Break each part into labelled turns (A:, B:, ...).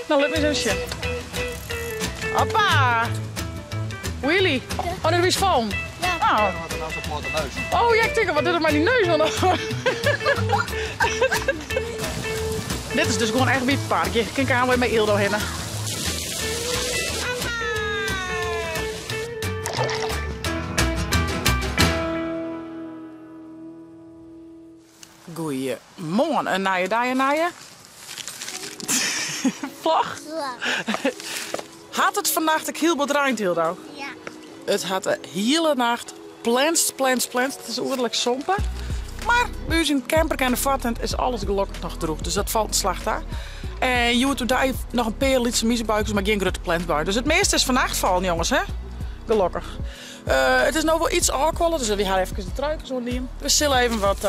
A: No, lit my ris even sjen. Hoppa! Wheelie. Oh, nee, do bist fallen.
B: Ja.
A: Oh. Oh ja, ik tink al, wat docht er mei dy neus oan? Dit is dus gewoan echt by it park. Je kin kaam mei Ildo hinne. Goeiemoarn, in nije dei, in nije vlog. Hat it fannacht ek hiel bot reind, Hildo?
B: Ja.
A: It hat de hiele nacht plenst, plenst, plenst. It is oerlik sompe. Mar by ús yn it camperke en de foartint is alles gelokkich noch drûch. Dus dat falt in slach ta. En hjoed oerdei noch in pear lytse mizebuikes, mar gjin grutte plensbuien. Dus it measte is fannacht fallen, jonges, hè? Gelokkich. It is no wol iets ôfkuolle, dus wy ha efkes de truikes oandien. We sille even wat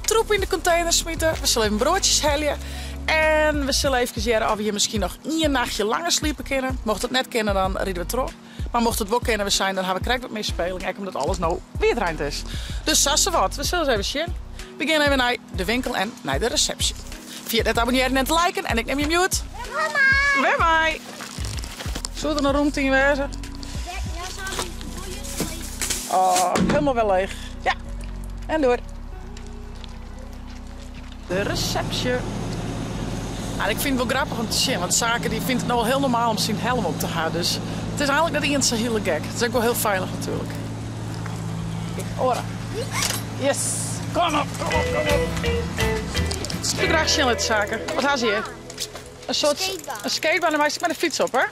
A: troep yn de kontener smite. We sille even broadsjes helje. En we sille efkes hearre of we hjir miskien noch ien nachtje langer sliepe kinne. Mocht it net kinne, dan ride we troch. Mar mocht it wol kinne, we seinen, dan ha we krekt wat mear speling, ek omdat alles no wietreind is. Dus sa sawat, we sille ris even sjen. We gean even nei de winkel en nei de resepsje. Ferjit net te abonnearjen en te liken en ik nim jim hjoed wer mei. Soe der noch romte yn wêze? Oh, helemaal wer leech. Ja, en door. De resepsje. Nou, ik fyn it wol grappich om te sjen, want Sake dy fynt it no al hiel normaal om syn helm op te ha. Dus it is eigenlik net iens sa hiele gek. It is ek wol hiel feilich natuerlik. Oare. Yes. Kom op, kom op, kom op. Ik graach sjen litte, Sake. Wat ha se hjir? In soart
B: Skatebaan.
A: In skatebaan, dêr meist ek mei de fyts op, hè?
B: Ja.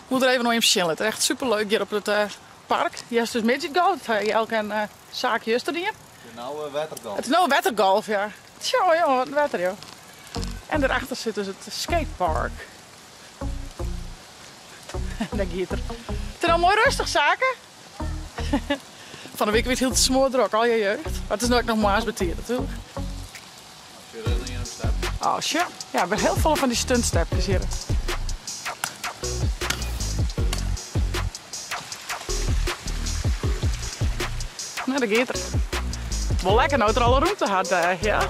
A: Moet der even oan jim sjen litte. Echt superleuk hjir op it park. Hjir hast dus midgetgolf, dat ha Jelke en Sake juster dien.
C: It is no wettergolf.
A: It is no wettergolf, ja. Tsjoe, jonge, wat in wetter, joh. En derachter sit dus it skatepark. Dêr giet er. It is no moai rêstich, Sake. Fan de wike wie it hiel smoardrok, al je jeugd. Mar it is no ek noch moarns betiid natuerlik. Oh, sjoch. Ja, wer hiel folle fan dy stuntstepkes hjir. Nou, dêr giet er. Wol lekker no't er alle rûmte hat, ja.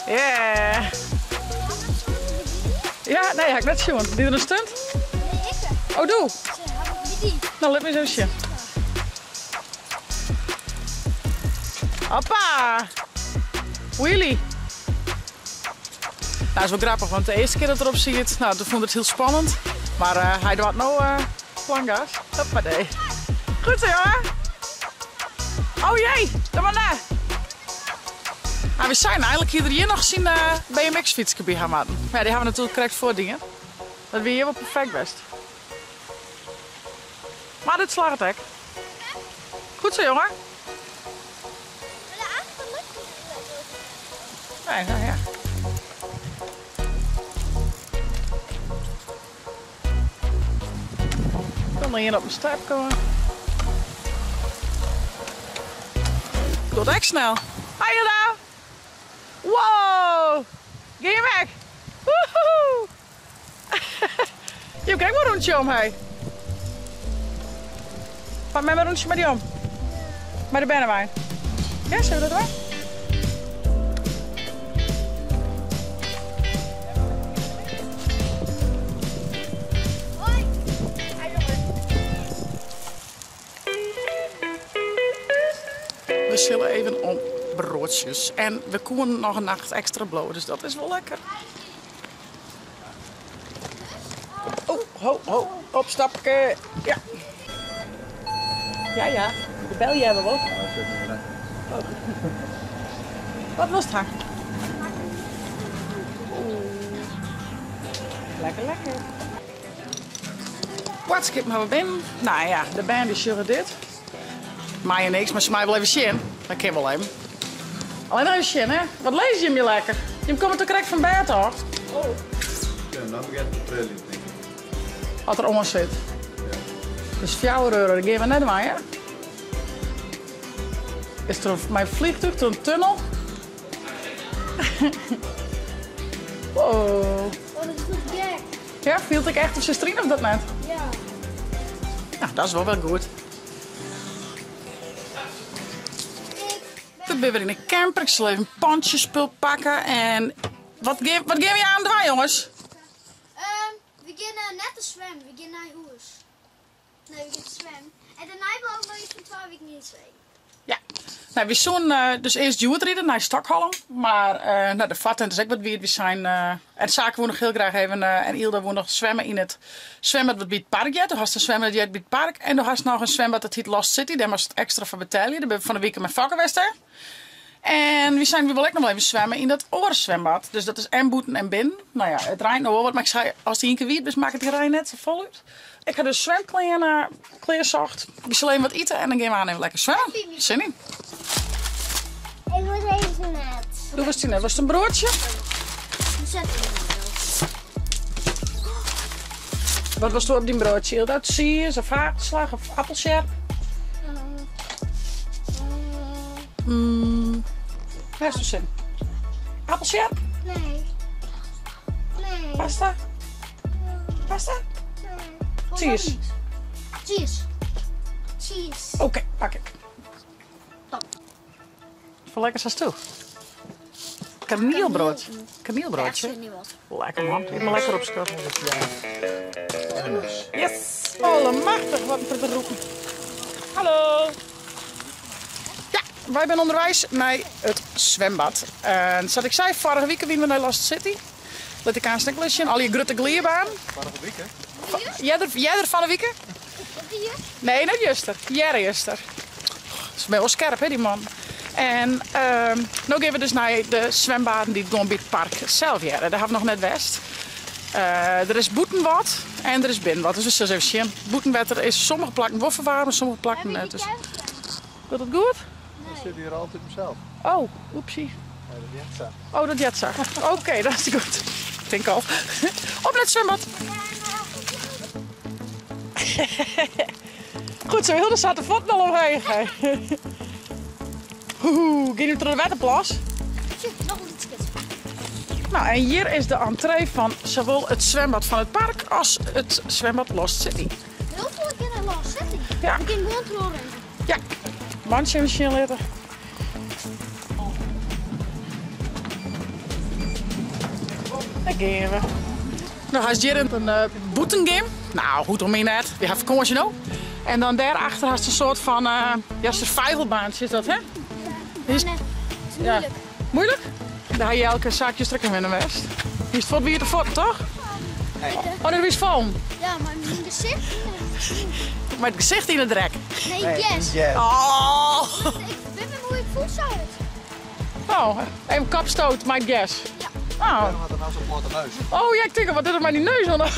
A: Yeah. Ja, nee, ha ik net sjoen. Die der in stunt?
B: Nee, ik.
A: Oh, doe.
B: Die.
A: Nou, lit my ris even sjen. Hoppa! Wheelie! Nou, dat is wol grappich, want de earste kear dat er op siet, nou, toen fûn er it hiel spannend. Mar uh, hy docht no uh, plangas. Hoppadee. Goed zo, jongen. Oh jee, dan mar nei. Nou, we seinen eigenlik hie er hjir noch syn uh, BMX-fytske by ha moatten. Mar ja, dy ha we natuerlik krekt fuortdien. Dat wie hjir wol perfekt west. Mar dit slagget ek. Goed zo, jongen. Nee, nou ja. Kan er ien op in step komme. Giet ek snel. Hi Hilda! Wow! Gean je weg? Woehoe! Jo krij wol in rûntsje om, hy. Pak mei in rûntsje mei dy om. Mei de bernewein. Ja, sille we dat dwaan? We sille even om broadsjes. En we koenen noch in nacht ekstra bliuwe, dus dat is wol lekker. Oh, ho, ho, opstapke. Ja. Ja, ja, de bel hearre we wol. Oh. Wat wolst ha? Lekker, lekker. Boadskippen ha we binnen. Nou ja, de bern dy sjogge dit. Meie niks, mar se meie wol even sjen. Dat kin wol even. Allinne noch even sjen, hè. Wat lizze jim hjir lekker? Jim komme toch krekt fan bêd ôf?
C: Oh. Ja, no begjint it te triljen, tink ik.
A: As er oan sit. Dus fjouwer euro, dat gean we net dwaan, hè? Is der mei in flichtúch troch in tunnel? Wow.
B: Oh, dat is toch gek?
A: Ja, fielt ek echt of sitst deryn of dat net?
B: Ja.
A: Nou, dat is wol wer goed. We binne wer yn de camper. Ik sil even pantsjespul pakke en. Wat gean, wat gean we aan dwaan, jonges?
B: We gean net te swimmen, we gean nei hûs. Nee, we gean te swimmen. En dêrnei bliuwe we noch iets fan 2 wiken yn Sweden.
A: Ja. Nou, we soenen dus earst hjoed ride nei Stockholm, mar nou, de foartent is ek wat wiet. We zijn, en Sake woe noch hiel graach even, en Ylda woe noch swimme yn it swimbad wat by it park heart. Do hast in swimbad dat heart by it park en do hast noch in swimbad dat hyt Lost City, dêr moatst ekstra foar betelje. Dêr binne we fan 'e wike mei Fokke west hè. En we seinen, we wolle ek noch wol even swimme yn dat oare swimbad. Dus dat is en bûten en binnen. Nou ja, it reint no wol wat, mar ik sei, ast ien kear wiet bist, makket dy rein net safolle út. Ik ha dus swimklean klear socht. We sille even wat ite en dan gean we aan even lekker swimmen. Sin yn.
B: Ik wurd even net.
A: Do wurdst net. Wolst in broadsje? Wat wolsto op dyn broadsje? Ylda? Tsiis of hagelslag of appelsjerp? Wêr hast sin? Appelsjerp?
B: Nee. Nee.
A: Pasta? Pasta?
B: Nee.
A: Tsiis.
B: Tsiis. Tsiis.
A: Oké, pak ik.
B: Top.
A: Foar lekker sast toe? Kanielbrood. Kanielbroodje. Lekker man, helemaal lekker opskuord. Yes! Allemachtig, wat in protte roeken. Hallo! Ja, wy binne ûnderweis nei it swimbad. En sa't ik sei, foarige wike wiene we nei Lost City. Lit ik aanst ek wol ris sjen. Allegear grutte glibanen.
C: Foarige wike?
A: Earder, earder fan 'e wike. Nee, net juster. Earjuster. Se binne wol skerp, hè, dy mannen. En no gean we dus nei de swimbaden dy't gewoan by it park sels hearre. Dêr ha we noch net west. Der is bûten wat en der is binnen wat. Dus we sille ris even sjen. Bûtenwetter is sommige plakken wol ferwaarme, sommige plakken net. Dus Docht it goed?
C: Ik sit hjir altyd mysels.
A: Oh, oepsie.
C: Nee, dat heart sa.
A: Oh, dat heart sa. Oké, dat is goed. Tink al. Op nei it swimbad. Goed zo, Hilde staat de voeten al omheech. Oeh, gean nu troch de wetterplas.
B: Noch in lyts
A: Nou, en hjir is de entree fan sawol it swimbad fan it park as it swimbad Lost City.
B: Hiel folle kin nei Lost City.
A: Ja.
B: We kinne gewoan trochrinne.
A: Ja, mantsje even sjen litte. Dêr gean we. No hast hjir in bûtengym. Nou, hoecht om my net. Wy ha fakânsje no. En dan dêrachter hast in soart fan ja, survivalbaantsje is dat, hè?
B: Ja, net. It is muoilik.
A: Muoilik? Dêr ha Jelke en Saakje juster ek noch hinne west. Hiest fuort wiete fuotten, toch?
C: Nee.
A: Oh, nee, do wiest fallen.
B: Ja, mei myn gesicht yn de.
A: Mei it gesicht yn de drek.
B: Nee, yes.
A: Oh.
B: Ik wit net hoe ik voel zo het.
A: Oh, even kopstoot mei it gers.
B: Ja.
A: Oh.
C: Waarom hat er nou zo'n platte neus?
A: Oh ja, ik tink al, wat docht er mei dy neus oan?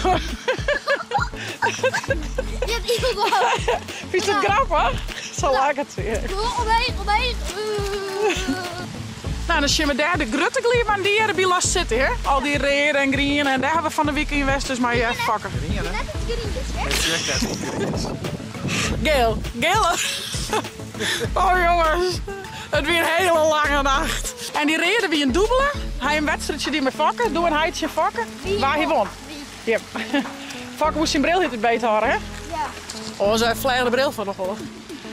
B: Je hebt iemand al.
A: Fynst it grappich? Sa laket se.
B: Gewoon omheech, omheech.
A: Nou, dan sjogge we dêr de grutte glierbaan dy hjir by Lost City, hè? Al dy reade en griene en dêr ha we fan de wike yn west dus mei Fokke.
C: Griene?
B: Net it griens, hè?
C: Ik sjoch net it griens.
A: Geel. Geel. Oh jongens, it wie in hiele lange nacht. En dy reade wie in dûbele. Hy in wedstriidsje die mei Fokke, doe en hy tsjin Fokke. Wa hy won. Yep. Fokke moast syn bril hieltyd beet hâlde, hè?
B: Ja.
A: Oh, se fleach de bril fan de holle.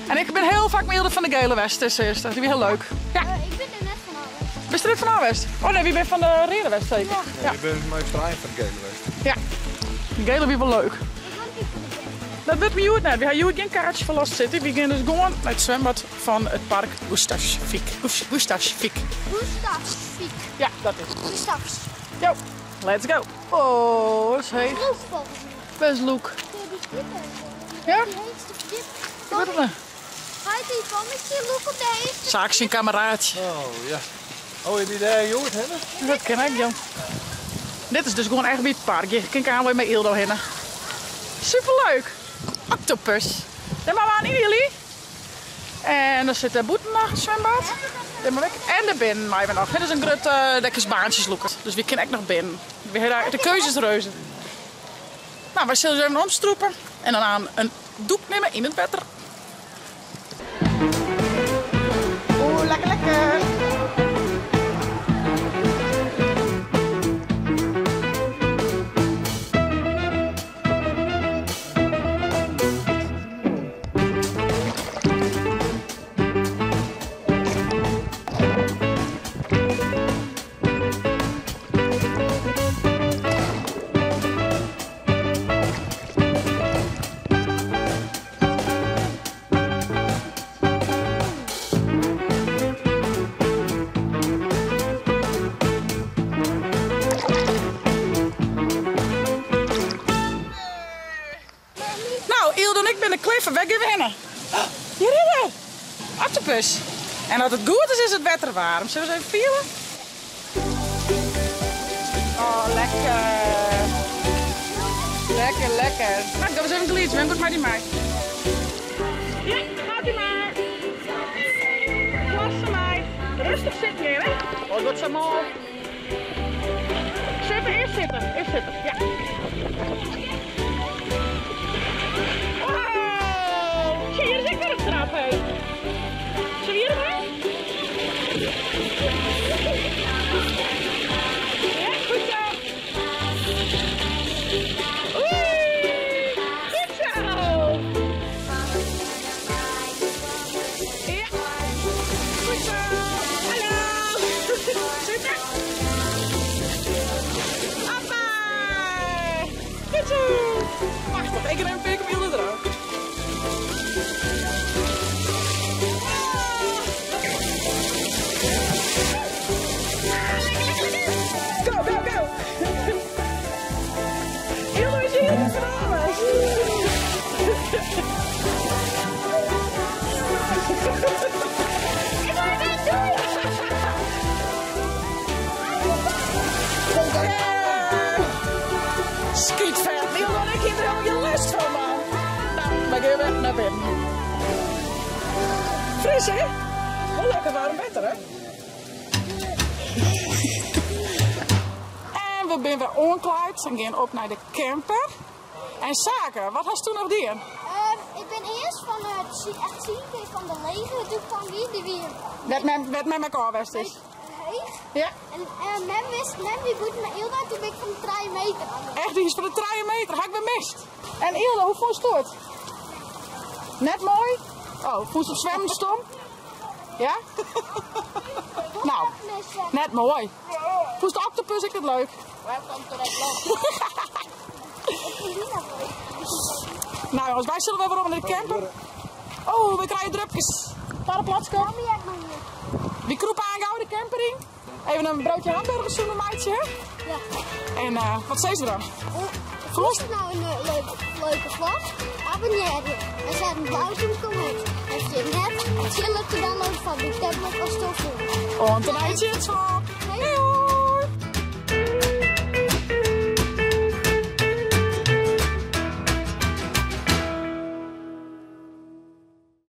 A: En ik bin hiel faak mei Hilde fan de Gele west, dus dat wie hiel leuk. Ja.
B: Ik bin der net fan ôf west.
A: Bist der net fan ôf west? Oh nee, wy binne fan de reade west seker.
B: Ja.
C: Ja. Wy binne mei ús trijen fan de Gele west.
A: Ja. De Gele wie wol leuk.
B: Ik wurd ek fan de Gele.
A: Dat wurdt my hjoed net. Wy ha hjoed gjin kaartsje foar Lost City. Wy gean dus gewoan nei it swimbad fan it park Gustavsvik. Gustavsvik.
B: Gustavsvik.
A: Ja, dat is it.
B: Gustavs.
A: Jo, let's go. Oh, dat is heech.
B: Lûk folgens my.
A: Best lûk. Ja?
B: Die heechste verdieping.
A: Ik wit it net.
B: Heit die fan met je lûk op de heechste.
A: Saak syn kameraadsje.
C: Oh ja. Oh, is die dêr hjoed hinne?
A: Dat kin ek, jong. Dit is dus gewoan echt by it park. Je kin aanwei mei Ildo hinne. Superleuk. Octopus. Dêr moatte we aan yn, jullie. En dan sit dêr bûten noch it swimbad. Dêr moat ek. En dêr binnen meie we noch. Dit is in grut, dêr kinst baantsjes lûke. Dus wy kinne ek noch binnen. De keuze is reuze. Nou, wy sille ús even omstrûpe en dan aan in dûk nimme yn it wetter. Oeh, lekker, lekker. Even, wêr gean we hinne? Hjir is er! Octopus. En as it goed is, is it wetter waarm. Sille we ris even fiele? Oh, lekker. Lekker, lekker. Nou, ik doch ris even glydzjen. Goed mei dy mei. Ja, gaat u maar. Klasse meid. Rêstich sitten gean, hè? Oh, dat sa moai. Sitte, earst sitte. Earst sitte, ja. Wow! Hjir is ek wer in trap, hé. Sille we hjir omheech? Ja, goed zo. Oei! Goed zo! Ja, goed zo. Hallo! Zitten. Hoppa! Goed zo! Prachtich, ik rin in pear kear derôf. Lekker, lekker, lekker! Go, go, go! Hilde is hier van alles. Ik word het doei! Skytfet, Hilde en ik hiene der helemaal gjin lêst fan, man. Nou, wy gean wer nei binnen. Fris, hè? Wol lekker waarm wetter, hè? En we binne wer oanklaaid en gean op nei de camper. En Sake, wat hasto noch dien?
B: Ik bin earst fan echt 10 kear fan de lege doek fan wie, dy wie
A: Wêr't mem, wêr't mem ek ôf west is.
B: Heech.
A: Ja.
B: En mem wist, mem wie bûten mei Ylda, toen bin ik fan de 3 meter ôf.
A: Echt, dy is fan de 3 meter, ha ik wer mist. En Ylda, hoe fûnst it? Net moai? Oh, fûnst it swimmen stom? Ja? Nou, net moai. Fûnst de octopus ek net leuk?
D: Welcome to the vlog.
B: Ik fyn dy net leuk.
A: Nou jongens, wy sille wer werom nei de camper. Oh, we krije drupkes. Paraplatske.
B: Ja, maar jij nog niet.
A: Wy krûpe oan gau de camper yn. Even in broodje hamburger sûnder meitsje, hè?
B: Ja.
A: En wat sizze we dan?
B: Vond je het nou een leuke vlog? Abonneer je en zet een blauwtje in de comment. En vergeet net het chillen te downloaden van de tablet als toevoeging.
A: Oant de nije tsjinstflop.
B: Hey.